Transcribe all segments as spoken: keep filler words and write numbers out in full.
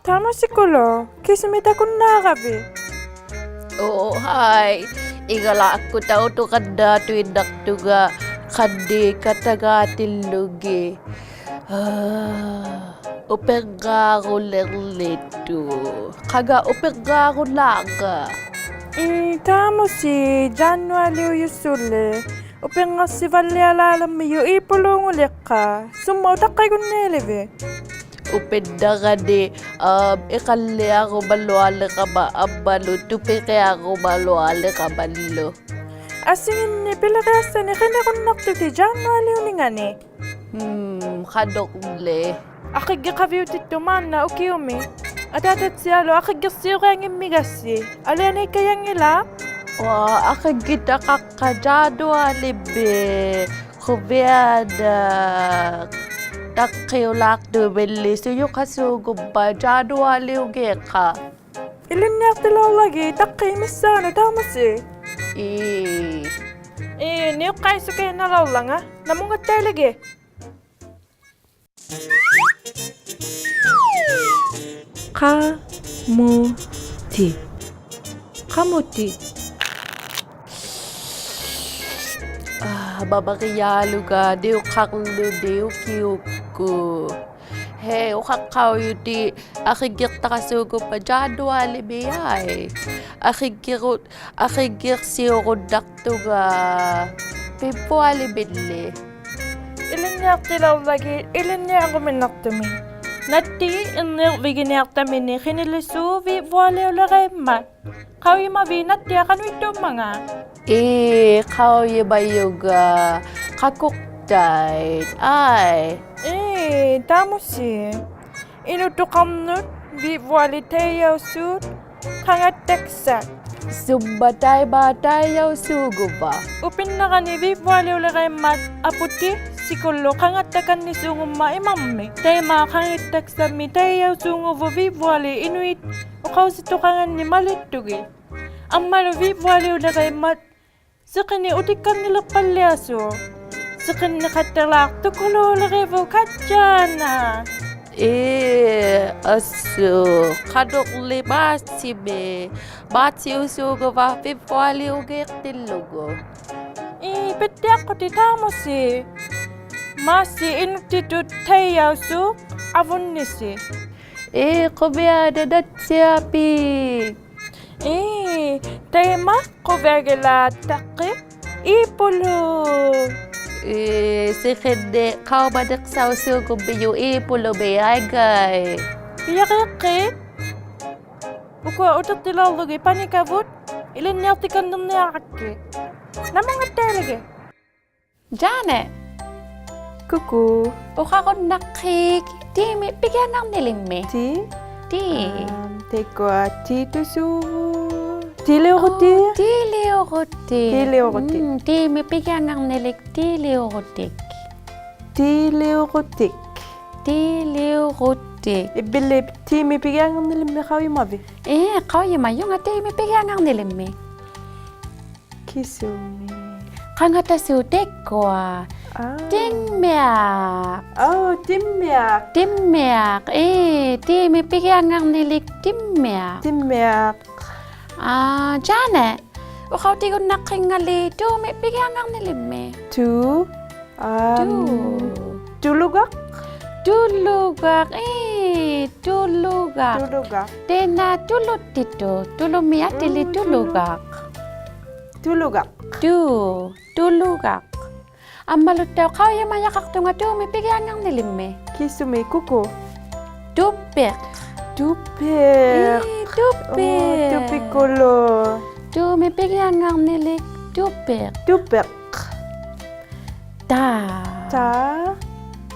ᑕᒧᓯ ᑯᓗ, ᑭᓱᒥᒃ ᑕᑯᓐᓇᕋᕕᑦ? ᐆ, ᕼᐊᐃ. ᐃᒐᓛᒃᑯᑦ ᑕᐅᑐᖃᓐᓈᑐᐃᓐᓇᖅᑐᖓ ᖃᓐᓂᖃᑦᑕᖃᑎᓪᓗᒋᑦ. ᐋ, ᐅᐱᕐᖔᕈᓕᕐᓕᑦᑐᖅ. ᖃᖓ ᐅᐱᕐᖔᕈᓛᕋ? ᐄ, ᑕᒧᓯ, ᔮᓐᓄᐊᓕᐅᔪᓲᓕ. ᐅᐱᕐᖓᓯᕙᓪᓕᐊᓛᓕᕐᒥᔪᖅ ᐃᐳᓘᖑᓕᖅᑲ. ᓱᒻᒪᑦ ᐅᑕᖅᑭᒍᓐᓃᓕᕕᑦ? ᐅᐱᓐᓇᕋᓂ, ᐊᒻ, ᐃᖃᓪᓕᐊᕈᒪᓗᐊᓕᕋᒪ ᐊᒻᒪᓗ ᑐᐱᕆᐊᕈᒪᓗᐊᓕᕋᒪᓗ. ᐊᓯᖏᓐᓂᒃ ᐱᓕᕆᐊᓴᓂᖅ ᕿᓂᕈᓐᓇᖅᑐᑎᑦ ᔮᓐᓄᐊᓕᐅᓂᖓᓂ. ᒻᒻ, ᖃᓄᕐᓕ. ᐊᕿᒡᒋᖅᑲᕕᐅᑎᑦᑐᖅ ᒫᓐᓇ ᐅᑭᐅᒥ. ᐊᑖᑕᑦᓯᐊᓗ ᐊᕿᒡᒋᖅᓯᐅᕆᐊᙱᒻᒥᒐᔅᓯ. ᐊᓕᐊᓇᐃᒃᑲᔭᙱᓚᖅ? ᐅᐊ, ᐊᕿᒡᒋᑕᖃᖅᑲ ᔮᓐᓄᐊᓕᒥ. ᖁᕕᐊᓇᖅ. ᑕᖅᑭᐅᓛᖅᑐᒥᓕ ᓱᔪᖃᓲᖑᒻᒪᑦ ᔮᓐᓄᐊᓕᐅᖏᖅᑲ. ᐃᓕᓐᓂᐊᖅᑎᓚᐅᕐᓚᒋᑦ ᑕᖅᑭᑦ ᒥᔅᓵᓄᑦ ᑕᒧᓯ. ᐄ. ᐄ, ᓂᐅᖅᑲᐃᓱᑲᐃᓐᓇᓚᐅᕐᓚᖓ. ᓇᒧᙵᑦᑕᐃᓕᒋᑦ. ᖃᒧᑎᒃ. ᖃᒧᑎᒃ. ᐋ, ᒪᒪᕆᔮᓗᒐ ᓂᐅᖅᑲᕐᓗᓂ ᐅᑭᐅᒃᑯᑦ. ᕼᐊᐃ, ᐅᖃᖅᑲᐅᔪᑎᑦ ᐊᕿᒡᒋᖅᑕᕋᓲᖑᒻᒪᑦ ᔮᓐᓄᐊᓕᒥ ᐊᐃ. ᐊᕿᒡᒋᕈ-, ᐊᕿᒡᒋᖅᓯᐅᕈᓐᓇᖅᑐᖓ ᕕᕝᕗᐊᓕᒥᓕ. ᐃᓕᓐᓂᐊᖅᑎᓚᐅᕐᓚᒋᑦ, ᐃᓕᓐᓂᐊᕈᒥᓇᖅᑐᒥᒃ. ᓇᑦᑎ ᐃᕐᓂᕐᕕᒋᓂᐊᖅᑕᒥᓂᒃ ᕿᓂᓕᓲᖅ ᕕᕝᕗᐊᓕᐅᓕᕋᐃᒻᒪᑦ. ᖃᐅᔨᒪᕖᑦ ᓇᑦᑎᐊᖅ ᖃᓄᐃᑦᑑᒻᒪᖔᑦ? ᐄ, ᖃᐅᔨᒪᔪᖓ ᖃᑯᖅᑕᐃᑦ, ᐊᐃ. ᐄ, ᑕᒧᓯ. ᐃᓄᑐᖃᕐᓄᑦ ᕕᕝᕗᐊᓕ ᑕᐃᔭᐅᓲᑦ ᖃᖓᑦᑕᒃᓴᖅ. ᓱᒻᒪᑦ ᑕᐃᒪ ᑕᐃᔭᐅᓲᖑᕙ? ᐅᐱᓐᓇᕋᓂ ᕕᕝᕗᐊᓕᐅᓕᕋᐃᒻᒪᑦ ᐊᐳᑎ ᓯᑯᓪᓗ ᖃᖓᑦᑕᒃᓴᓐᓂᓲᖑᒻᒪᑦ ᐃᒪᕐᒥᒃ. ᑕᐃᒪ ᖃᖓᑦᑕᒃᓴᒥᒃ ᑕᐃᔭᐅᓲᖑᕗᖅ ᕕᕝᕗᐊᓕ ᐃᓄᐃᑦ ᐅᖃᐅᓯᑐᖃᖓᓐᓂᒃ ᒪᓕᑦᑐᒋᑦ. ᐊᒻᒪᓗ ᕕᕝᕗᐊᓕᐅᓕᕋᐃᒻᒪᑦ ᓯᕿᓂᒃ ᐅᑎᒃᑲᓐᓂᓕᖅᐸᓪᓕᐊᓲᖅ. ᓯᕿᓂᖃᑦᑕᓛᖅᑐᑯᓘᓕᕆᕗᖅ ᖃᑦᓴᓇ. ᐄ, ᐊᓱ, ᖃᓄᕐᓕ ᒫᓯᒥᒃ, ᒫᓯᐅᓲᖑᕙ ᕕᕝᕗᐊᓕᐅᖏᖅᑎᓪᓗᒍ? ᐄ, ᐱᑦᑎᐊᖅᑯᑎᑦ ᑕᒧᓯ. ᒫᓯ ᐃᓄᒃᑎᑐᑦ ᑕᐃᔭᐅᓲᖅ ᐊᕗᓐᓂᓯ. ᐄ, ᖁᕕᐊᓇᖅ ᓇᑦᑎᐊᐱᒃ. ᐄ, ᑕᐃᒪ ᖁᕕᐊᒋᓚᖅ ᑕᖅᑭᑦ ᐃᐳᓗᒃ. ᐄ, ᓯᕿᓂᒃ ᖃᐅᒪᓂᖅᓴᐅᓲᖑᒻᒥᔪᖅ ᐃᐳᓗᒥᒃ ᐊᐃᙵᐃ. ᐱᔭᕇᖅᑭᑦ. ᐅᑯᐊ ᐅᑎᖅᑎᓚᐅᕐᓗᒋᑦ ᐸᓂᑲᕗᑦ, ᐃᓕᓐᓂᐊᖅᑎᒃᑲᓐᓂᕐᓂᐊᕋᒃᑭᑦ. ᓇᒧᙵᑦᑕᐃᓕᒋᑦ. ᔮᓂ. ᑯᑯ. ᐅᖃᕈᓐᓇᖅᑮᑦ ᑏᒥᒃ ᐱᒋᐊᙵᕐᓂᓕᒻᒥᒃ? ᑏ? ᑏ. ᐊᒻ, ᑕᐃᒃᑯᐊ ᑏᑐᓲᕗᑦ. ᑏᓕᐅᕈᑎᒃ. ᐆ, ᑏᓕᐅᕈᑎᒃ. ᑏᓕᐅᕈᑎᒃ. ᒻᒻ, ᑏᒥᒃ ᐱᒋᐊᙵᕐᓂᓕᒃ ᑏᓕᐅᕈᑎᒃ. ᑏᓕᐅᕈᑎᒃ. ᑏᓕᐅᕈᑎᒃ. ᐃᕝᕕᓪᓕ ᑏᒥᒃ ᐱᒋᐊᙵᕐᓂᓕᒻᒥᒃ ᖃᐅᔨᒪᕕᑦ? ᐄ, ᖃᐅᔨᒪᔪᖓ ᑏᒥᒃ ᐱᒋᐊᙵᕐᓂᓕᒻᒥᒃ. ᑭᓱᒥᒃ? ᖃᖓᑕᓲᑦ ᑕᐃᒃᑯᐊ. ᐋ. ᑎᖕᒥᐊᖅ. ᐆ, ᑎᖕᒥᐊᖅ. ᑎᖕᒥᐊᖅ. ᐄ, ᑏᒥᒃ ᐱᒋᐊᙵᕐᓂᓕᒃ ᑎᖕᒥᐊᖅ. ᑎᖕᒥᐊᖅ. ᐋ, ᔮᓂ. ᐅᖃᐅᑎᒍᓐᓇᖅᑮᙵᓕ ᑐᒥᒃ ᐱᒋᐊᙵᕐᓂᓕᒻᒥᒃ? ᑐ. ᐊᒻ, ᑐ. ᑐᓗᒐᖅ. ᑐᓗᒐᖅ, ᐄ, ᑐᓗᒐᖅ. ᑐᓗᒐᖅ. ᑖᓐᓇ ᑐᓗᑎᑐᑦ, ᑐᓗᒥᒃ ᐊᑎᓕᒃ ᑐᓗᒐᖅ. ᑐᓗᒐᖅ. ᑐ, ᑐᓗᒐᖅ. ᐊᒻᒪᓗᑦᑕᐅᖅ ᖃᐅᔨᒪᔭᖃᖅᑐᖓ ᑐᒥᒃ ᐱᒋᐊᙵᕐᓂᓕᒻᒥᒃ. ᑭᓱᒥᒃ ᑯᑯ? ᑐᐱᖅ. ᑐᐱᖅ. ᐄ, ᑐᐱᖅ. ᐆ, ᑐᐱᑯᓗᒃ. ᑐᒥᒃ ᐱᒋᐊᙵᕐᓂᓕᒃ ᑐᐱᖅ. ᑐᐱᖅ. ᑕ. ᑕ.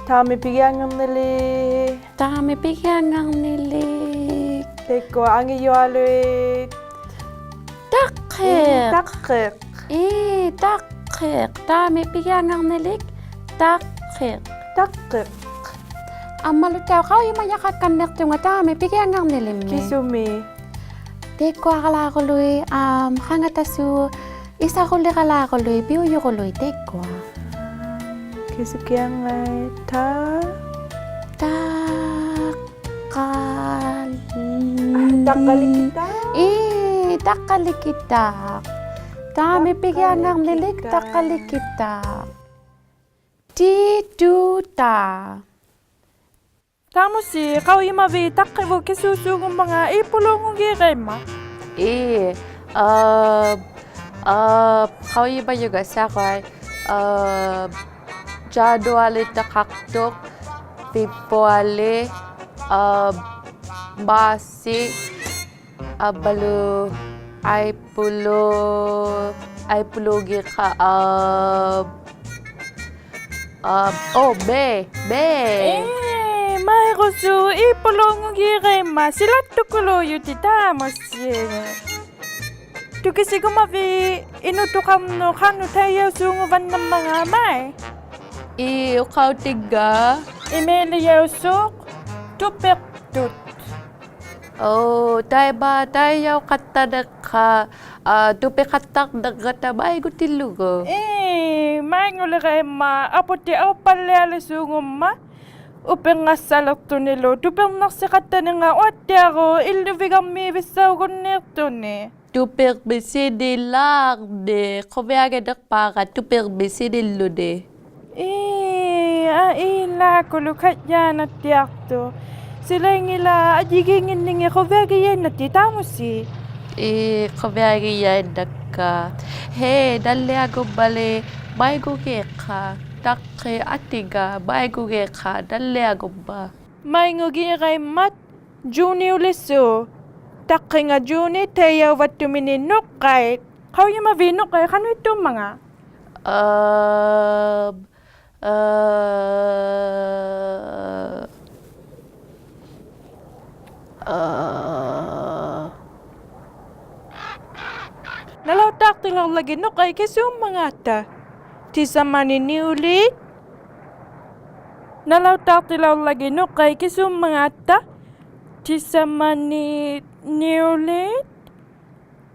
ᑕᒥ ᐱᒋᐊᙵᕐᓂᓕᒃ. ᑕᒥ ᐱᒋᐊᙵᕐᓂᓕᒃ. ᑕᐃᒃᑯᐊ ᐊᖏᔪᐊᓗᐃᑦ. ᑕᖅᑭᖅ. ᐄ, ᑕᖅᑭᖅ. ᐄ, ᑕᖅᑭᖅ. ᑕᒥ ᐱᒋᐊᙵᕐᓂᓕᒃ. ᑕᖅᑭᖅ. ᑕᖅᑭᖅ. ᐊᒻᒪᓗᑦᑕᐅᖅ ᖃᐅᔨᒪᔭᖃᒃᑲᓐᓂᖅᑐᖓ ᑕᒥ ᐱᒋᐊᙵᕐᓂᓕᒻᒥ. ᑭᓱᒥ? ᑕᐃᒃᑯᐊ ᖃᓛᑯᓗᐃᑦ, ᐊᒻ, ᖃᖓᑕᓲᖅ ᐃᓴᕈᓕᖃᓛᑯᓗᐃᑦ ᐱᐅᔪᑯᓗᐃᑦ ᑕᐃᒃᑯᐊ. ᑭᓱᑭᐊᖓᐃ ᑕ? ᑕᖅᑲᓕ-, ᑕᖅᑲᓕᑭᑖᖅ. ᐄ, ᑕᖅᑲᓕᑭᑖᖅ. ᑕᒥ ᐱᒋᐊᙵᕐᓂᓕᒃ ᑕᖅᑲᓕᑭᑖᖅ. ᑕᖅᑲᓕᑭᑖᖅ. ᑎ, ᑐ, ᑕ. ᑕᒧᓯ, ᖃᐅᔨᒪᕖᑦ ᑕᖅᑭᕗᑦ ᑭᓲᓲᖑᒻᒪᖔᑦ ᐃᐳᓗᖑᒌᕋᐃᒻᒪᑦ? ᐄ, ᐊ, ᐊ, ᖃᐅᔨᒪᔪᖓ ᓴᖅᑲᐃ, ᐊ, ᔮᓄᐊᓕ ᑕᖃᖅᑐᖅ, ᕕᕗᐊᓕ, ᐊ, ᒫᓯ, ᐊᒻᒪᓗ ᐊᐃᐳᓗ, ᐊᐃᐳᓗᖑᒌᖅᑲ, ᐊ, ᐊ, ᐆ, ᒪᐃ, ᒪᐃ. ᐄ, ᒪᐃᒍᓲᖅ ᐃᐳᓗᖑᒌᕋᐃᒻᒪᑦ, ᓯᓚᑦᑐᑯᓘᔪᑎᑦ ᑕᒧᓯ. ᑐᑭᓯᒍᒪᕖᑦ ᐃᓄᑐᖃᕐᓄᑦ ᖃᓄᖅ ᑕᐃᔭᐅᓲᖑᕙᓐᓂᕐᒪᖔᑦ ᒪᐃ? ᐄ, ᐅᖃᐅᑎᙵ. ᐃᒪᐃᓕᔭᐅᓲᖅ, ᑐᐱᖅᑐᑦ. ᐆ, ᑕᐃᒪ, ᑕᐃᔭᐅᖃᑦᑕᓐᓂᖅᑲ, ᐊ, ᑐᐱᖃᑦᑕᓐᓂᖅᑲᑕ ᒪᐃᒍᑎᓪᓗᒍ. ᐄ, ᒪᐃᖑᓕᕋᐃᒻᒪᑦ, ᐊᐳᑎ ᐊᐅᑉᐸᓪᓕᐊᓕᓲᖑᒻᒪᑦ, ᐅᐱᕐᖓᔅᓴᓕᖅᑐᓂᓗ, ᑐᐱᕐᓇᖅᓯᖃᑦᑕᓂᖓ ᐅᐊᑦᑎᐊᕈ ᐃᓪᓗᕕᒐᕐᒥᕕᔅᓴᐅᒍᓐᓃᖅᑐᓂ. ᑐᐱᕐᒥ ᓯᓂᓛᕐᓂ, ᖁᕕᐊᒋᓂᖅᐹᕋ ᑐᐱᕐᒥ ᓯᓂᓪᓗᓂ. ᐄ, ᐊ, ᐃᓛᑯᓗᒃ ᖃᔭᓐᓇᑦᑎᐊᖅᑐᖅ. ᓯᓚᐃᙱᓚ ᐊᔾᔨᒌᙱᓐᓂᖏᑦ ᖁᕕᐊᒋᔭᐃᓐᓇᑎᑦ ᑕᒧᓯ. ᐄ, ᖁᕕᐊᒋᔭᐃᓐᓇᒃᑲ. ᕼᐁ, ᓇᓪᓕᐊᒍᒪᓕ ᒪᐃᒍᒌᖅᑲ. ᑕᖅᑭᖅ ᐊᑎᖓ ᒪᐃᒍᒌᖅᑲ, ᓇᓪᓕᐊᒍᒪ. ᒪᐃᖑᒌᕋᐃᒻᒪᑦ, ᔫᓂᐅᓕᓲᖅ. ᑕᖅᑭᖓ ᔫᓂ ᑕᐃᔭᐅᕙᑦᑐᒥᓂᖅ ᓄᕐᕋᐃᑦ. ᖃᐅᔨᒪᕖᑦ ᓄᕐᕋᐃᑦ ᖃᓄᐃᑦᑑᒻᒪᖔᑦ? ᐊᒻ, ᐊ, ᐊ, ᓇᓚᐅᑦᑖᖅᑎᓚᐅᓪᓚᒋᑦ ᓄᕐᕋᐃᑦ ᑭᓲᒻᒪᖔᑕ. ᑎᓴᒪᓂᒃ ᓂᐅᓖᑦ. ᓇᓚᐅᑦᑖᖅᑎᓚᐅᓪᓚᒋᑦ ᓄᕐᕋᐃᑦ ᑭᓲᒻᒪᖔᑕ. ᑎᓴᒪᓂᒃ ᓂᐅᓖᑦ.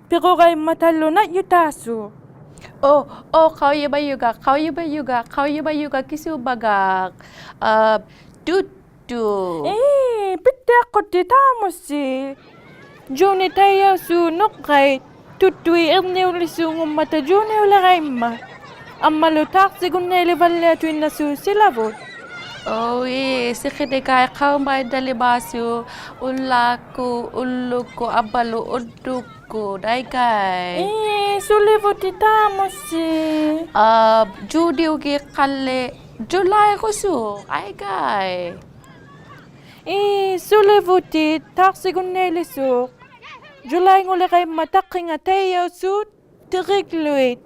ᐱᕈᕋᐃᒻᒪᑕᓗ ᓇᔾᔪᑖᓲᖅ. ᐆ, ᐆ, ᖃᐅᔨᒪᔪᖓ, ᖃᐅᔨᒪᔪᖓ, ᖃᐅᔨᒪᔪᖓ ᑭᓲᒻᒪᖔᑦ. ᐊ, ᑐᑦᑐ. ᐄ, ᐱᑦᑎᐊᖅᑯᑎᑦ ᑕᒧᓯ. ᔫᓂ ᑕᐃᔭᐅᓲᖅ ᓄᕐᕋᐃᑦ. ᑐᑦᑐᐃᑦ ᐃᕐᓂᐅᓕᓲᖑᒻᒪᑕ ᔫᓂᐅᓕᕋᐃᒻᒪᑦ. ᐊᒻᒪᓗ ᑖᖅᓯᒍᓐᓇᐃᓕᕙᓪᓕᐊᑐᐃᓐᓇᓲᖅ ᓯᓚᕗᑦ. ᐆ, ᐄ, ᓯᕿᓂᖓᐃ ᖃᐅᒪᐃᓐᓇᓕᒫᓲᖅ, ᐅᓪᓛᒃᑯᑦ, ᐅᓪᓗᒃᑯᑦ, ᐊᒻᒪᓗ ᐅᓐᓄᒃᑯᑦ, ᓇᐃᙵᐃ. ᐄ, ᓱᓕᕗᑎᑦ ᑕᒧᓯ. ᐊ, ᔫᓂᐅᒌᖅᑲᓕ, ᔪᓚᐃᒍᓲᖅ, ᐊᐃᙵᐃ. ᐄ, ᓱᓕᕗᑎᑦ, ᑖᖅᓯᒍᓐᓇᐃᓕᓲᖅ. ᔪᓚᐃᖑᓕᕋᐃᒻᒪᑦ ᑕᖅᑭᖓ ᑕᐃᔭᐅᓲᑦ ᑎᕆᒡᓗᐃᑦ.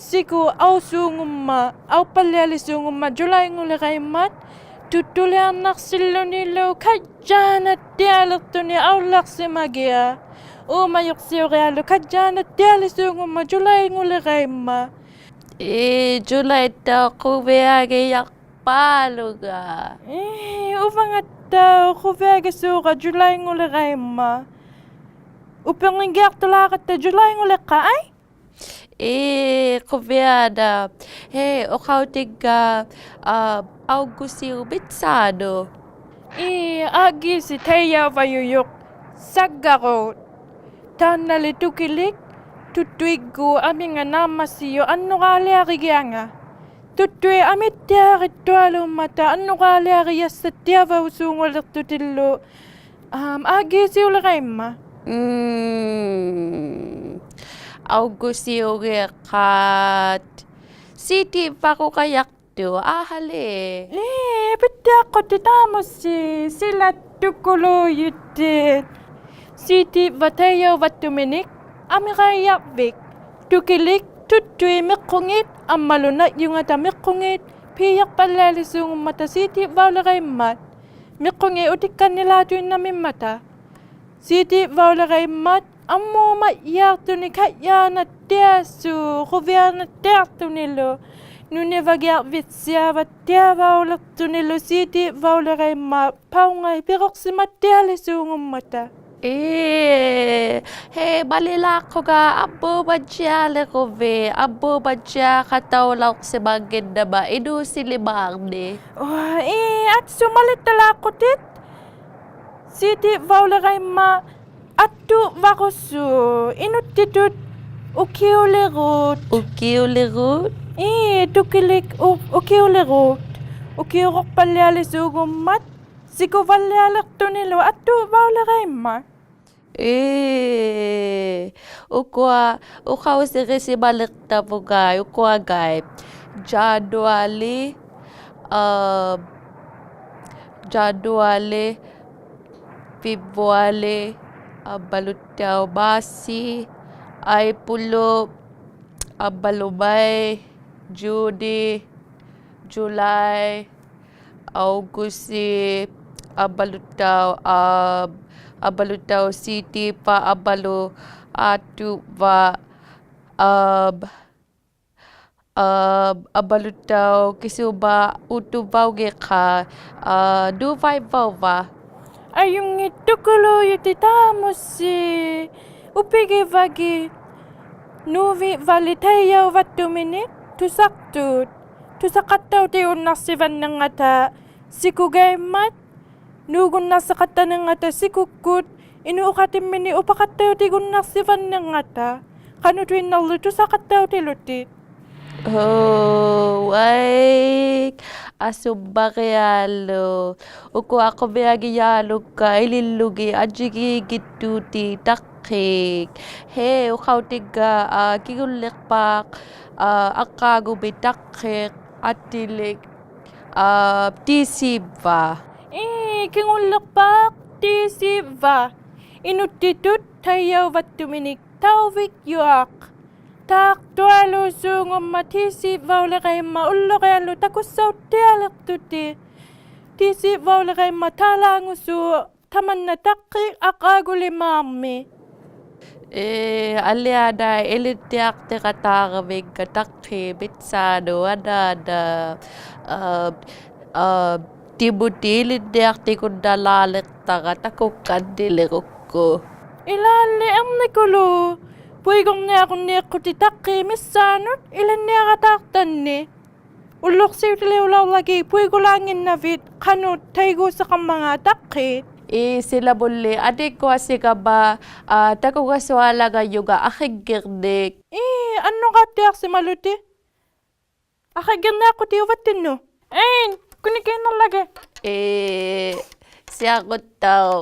ᓯᑯ ᐊᐅᓲᖑᒻᒪᑦ, ᐊᐅᑉᐸᓪᓕᐊᓕᓲᖑᒻᒪᑦ ᔪᓚᐃᖑᓕᕋᐃᒻᒪᑦ, ᑐᑦᑐᓕᐊᕐᓇᖅᓯᓪᓗᓂᓗ ᖃᔾᔮᓐᓇᑦᑎᐊᓕᖅᑐᓂᒃ ᐊᐅᓪᓚᖅᓯᒪᒋᐊᖅ. ᐆᒪᔪᖅᓯᐅᕆᐊᓗᒃ ᖃᔾᔮᓐᓇᑦᑎᐊᓕᓲᖑᒻᒪᑦ ᔪᓚᐃᖑᓕᕋᐃᒻᒪᑦ. ᐄ, ᔪᓚᐃᑦᑕᐅᖅ ᖁᕕᐊᒋᔭᖅᐹᓗᖓ. ᐄ, ᐅᕙᖓᑦᑕᐅᖅ ᖁᕕᐊᒋᓲᕋ ᔪᓚᐃᖑᓕᕋᐃᒻᒪᑦ. ᐅᐱᕐᖏᒋᐊᖅᑐᓛᕋᑦᑕ ᔪᓚᐃᖑᓕᖅᑲᑦ ᐊᐃ? ᐄ, ᖁᕕᐊᓇ. ᕼᐃ, ᐅᖃᐅᑎᙵ, ᐊ, ᐊᐅᒍᓯᐅᑉ ᒥᑦᓵᓄᑦ. ᐄ, ᐊᒡᒋᓯ ᑕᐃᔭᐅᕙᔪᔪᖅ ᓴᒡᒐᕈᑦ. ᑖᓐᓇᓕ ᑐᑭᓕᒃ, ᑐᑦᑐᐃᒡᒎᖅ ᐊᒥᖓ ᓈᒻᒪᓯᔪᖅ ᐊᓐᓄᕌᓕᐊᕆᒋᐊᖓ. ᑐᑦᑐᐃᑦ ᐊᒥᑦᑎᐊᕆᑦᑐᐊᓘᒻᒪᑕ ᐊᓐᓄᕌᓕᐊᕆᔭᔅᓴᑦᑎᐊᕙᐅᓲᖑᓕᖅᑐᑎᓪᓗ. ᐊᒻ, ᐊᒡᒋᓯᐅᓕᕋᐃᒻᒪᑦ. ᒻᒻ. ᐊᐅᒍᓯᐅᖏᖅᑳᑦ. ᓰᑎᕙᒍᖓᔭᖅᑐᖅ, ᐊᕼᐊᓕ. ᐄ, ᐱᑦᑎᐊᖅᑯᑎᑦ ᑕᒧᓯ, ᓯᓚᑦᑐᑯᓘᔪᑎᑦ. ᓰᑎᕙ ᑕᐃᔭᐅᕙᑦᑐᒥᓂᖅ, ᐊᒥᕋᐃᔭᕐᕕᒃ. ᑐᑭᓕᒃ ᑐᒃᑐᐃᑦ ᒥᖅᑯᖏᑦ ᐊᒻᒪᓗ ᓇᒡᔪᖓᑕ ᒥᖅᑯᖏᑦ ᐲᔭᖅᐸᓪᓕᐊᓕᓲᖑᒻᒪᑕ ᓰᑎᕝᕙᐅᓕᕋᐃᒻᒪᑦ. ᒥᖅᑯᖏᑦ ᐅᑎᒃᑲᓐᓂᓛᑐᐃᓐᓇᒥᒻᒪᑕ. ᓰᑎᕝᕙᐅᓕᕋᐃᒻᒪᑦ ᐊᒻᒨᒪᔾᔮᖅᑐᓂᒃ ᖃᔾᔮᕐᓇᑦᑎᐊᓲᑦ, ᖁᕕᐊᓇᑦᑎᐊᖅᑐᓂᓗ, ᓄᓂᕙᒋᐊᕐᕕᑦᓯᐊᕙᑦᑎᐊᕙᐅᓕᖅᑐᓂᓗ ᓰᑎᕝᕙᐅᓕᕋᐃᒻᒪᑦ ᐸᐅᖓᐃᑦ ᐱᕈᖅᓯᒪᑦᑎᐊᓕᓲᖑᒻᒪᑕ. ᐄ, ᕼᐄ, ᒪᓕᓛᖅᑯᖓ ᐊᒻᒨᒪᔾᔨᐊᓕᕈᕕᑦ, ᐊᒻᒨᒪᔾᔨᐊᖃᑕᐅᓚᐅᖅᓯᒪᙱᓐᓇᒪ ᐃᓅᓯᓕᒫᕐᓂᒃ. ᐆ, ᐄ, ᐊᑦᓱ ᒪᓕᑦᑕᓛᖅᑯᑎᑦ. ᓰᑎᕝᕙᐅᓕᕋᐃᒻᒪᑦ ᐊᑐᕙᒍᓱᑦ, ᐃᓄᑦᑎᑐᑦ ᐅᑭᐅᓕᕈᑦ. ᐅᑭᐅᓕᕈᑦ? ᐄ, ᑐᑭᓕᒃ ᐅ-, ᐅᑭᐅᓕᕈᑦ. ᐅᑭᐅᕈᖅᐸᓪᓕᐊᓕᓲᖑᒻᒪᑦ, ᓯᑯᕙᓪᓕᐊᓕᖅᑐᓂᓗ ᐊᑐᕙᐅᓕᕋᐃᒻᒪᑦ. ᐄ, ᐅᑯᐊ ᐅᖃᐅᓯᕆᓯᒪᓕᖅᑕᕗᑦ ᖓᐃ, ᐅᑯᐊ ᖓᐃ. ᔮᓐᓄᐊᓕ, ᐊᒻ, ᔮᓐᓄᐊᓕ, ᕕᕗᐊᓕ, ᐊᒻᒪᓗᑦᑕᐅᖅ ᒫᓯ, ᐊᐃᐳᓗ, ᐊᒻᒪᓗ ᒪᐃ, ᔫᓂ, ᔪᓚᐃ, ᐊᐅᒍᓯ, ᐊᒻᒪᓗᑦᑕᐅᖅ, ᐊᒻ, ᐊᒻᒪᓗᑦᑕᐅᖅ ᓯᑎᐸ, ᐊᒻᒪᓗ ᐊᑐᕙ, ᐊᒻ, ᐊᒻ, ᐊᒻᒪᓗᑦᑕᐅᖅ ᑭᓱᒪ ᐅᑐᕙᐅᒋᖃᖅ, ᐊ, ᓄᕙᐃᕙᐅᕙ. ᐊᔪᙱᑦ ᑐᑯᓘᔪᑎᑦ ᑖᒧᓯ, ᐅᐱᒋᕙᒋᑦ. ᓄᕕᕙᓕ ᑕᐃᔭᐅᕙᑦᑐᒥᓂᒃ ᑐᓴᖅᑐᑦ. ᑐᓴᖃᑦᑕᐅᑎᒍᓐᓇᖅᓯᕙᓐᓂᕐᖓᑕ ᓯᑯᒐᐃᒻᒪᑦ, ᓅᒍᓐᓇᖅᓯᖃᑦᑕᕐᓂᕐᖓᑕ ᓯᑯᒃᑯᑦ, ᐃᓅᖃᑎᒥᓂᒃ ᐅᐸᖃᑦᑕᐅᑎᒍᓐᓇᖅᓯᕙᓐᓂᕐᖓᑕ. ᖃᓄᑐᐃᓐᓇᕐᓗ ᑐᓴᖃᑦᑕᐅᑎᓗᑎᑦ. ᐆ, ᐊᐃ, ᐊᓱᒻᒪᕆᐊᓗᒃ. ᐅᑯᐊ ᖁᕕᐊᒋᔮᓗᒃᑲ ᐃᓕᓪᓗᒋᑦ ᐊᔾᔨᒌᙱᑦᑑᑎᑦ ᑕᖅᑭᒃ. ᕼᐄ, ᐅᖃᐅᑎᙵ, ᐊ, ᑭᖑᓪᓕᖅᐹᖅ, ᐊ, ᐊᕐᕌᒍᒥ ᑕᖅᑭᒃ, ᐊᑎᓕᒃ, ᐊ, ᑏᓰᕝᕙ. ᐄ, ᑭᖑᓪᓕᖅᐹᖅ ᑏᓰᕝᕙ. ᐃᓄᑦᑎᑐᑦ ᑕᐃᔭᐅᕙᑦᑐᒥᓂᒃ ᑕᐅᕕᒡᔪᐊᖅ. ᑖᖅᑐᐊᓘᓲᖑᒻᒪᑦ ᑏᓰᕝᕙᐅᓕᕋᐃᒻᒪᑦ ᐅᓪᓗᕆᐊᓗᒃ ᑕᑯᔅᓴᐅᑦᑎᐊᓕᖅᑐᑎᑦ. ᑏᓰᕝᕙᐅᓕᕋᐃᒻᒪᑦ ᑕᓛᖑᓲᖅ ᑕᒪᓐᓇ ᑕᖅᑭᒃ ᐊᕐᕌᒍᓕᒫᕐᒥ. ᐄ, ᐊᓕᐊᓇᐃᑦ ᐃᓕᓐᓂᐊᖅᑎᖃᑦᑕᕋᕕᙵ ᑕᖅᑭᒃ ᒥᑦᓵᓄᑦ ᐊᓈᓇ. ᐊ, ᐊ, ᑎᒧᑎ ᐃᓕᓐᓂᐊᖅᑎᒍᓐᓇᓛᓕᖅᑕᕋ ᑕᑯᒃᑲᓐᓂᓕᕈᒃᑯ. ᐃᓛᓕ ᐃᕐᓂᑯᓗᒃ. ᐳᐃᒍᕐᓂᐊᕈᓐᓃᖅᑯᑎᑦ ᑕᖅᑭᒃ ᒥᔅᓵᓄᑦ ᐃᓕᓐᓂᐊᕋᑖᖅᑕᓐᓂᒃ. ᐅᓪᓗᖅᓯᐅᑎᓕᐅᓚᐅᓚᒋᑦ ᐳᐃᒍᓛᖏᓐᓇᕕᑦ ᖃᓄᖅ ᑕᐃᒎᓯᖃᕐᒪᖔᑦ ᑕᖅᑭᒃ. ᐄ, ᓯᓚᒧᓪᓕ ᐊᑏᒃᑯᐊ ᓯᒐᒪ, ᐊ, ᑕᑯᒐᓱᐊᓚᖓᔪᖓ ᐊᕿᙱᕐᓂᒃ. ᐄ, ᐊᓐᓄᕌᑦᑎᐊᖅᓯᒪᓗᑎᑦ. ᐊᕿᙱᕐᓂᐊᖅᑯᑎᑦ ᐅᕙᑦᑎᓐᓄᑦ. ᐄ, ᑯᓂᒃᑮᓐᓇᓚᒋᑦ. ᐄ, ᓯᐊᕈᑦᑕᐅᖅ.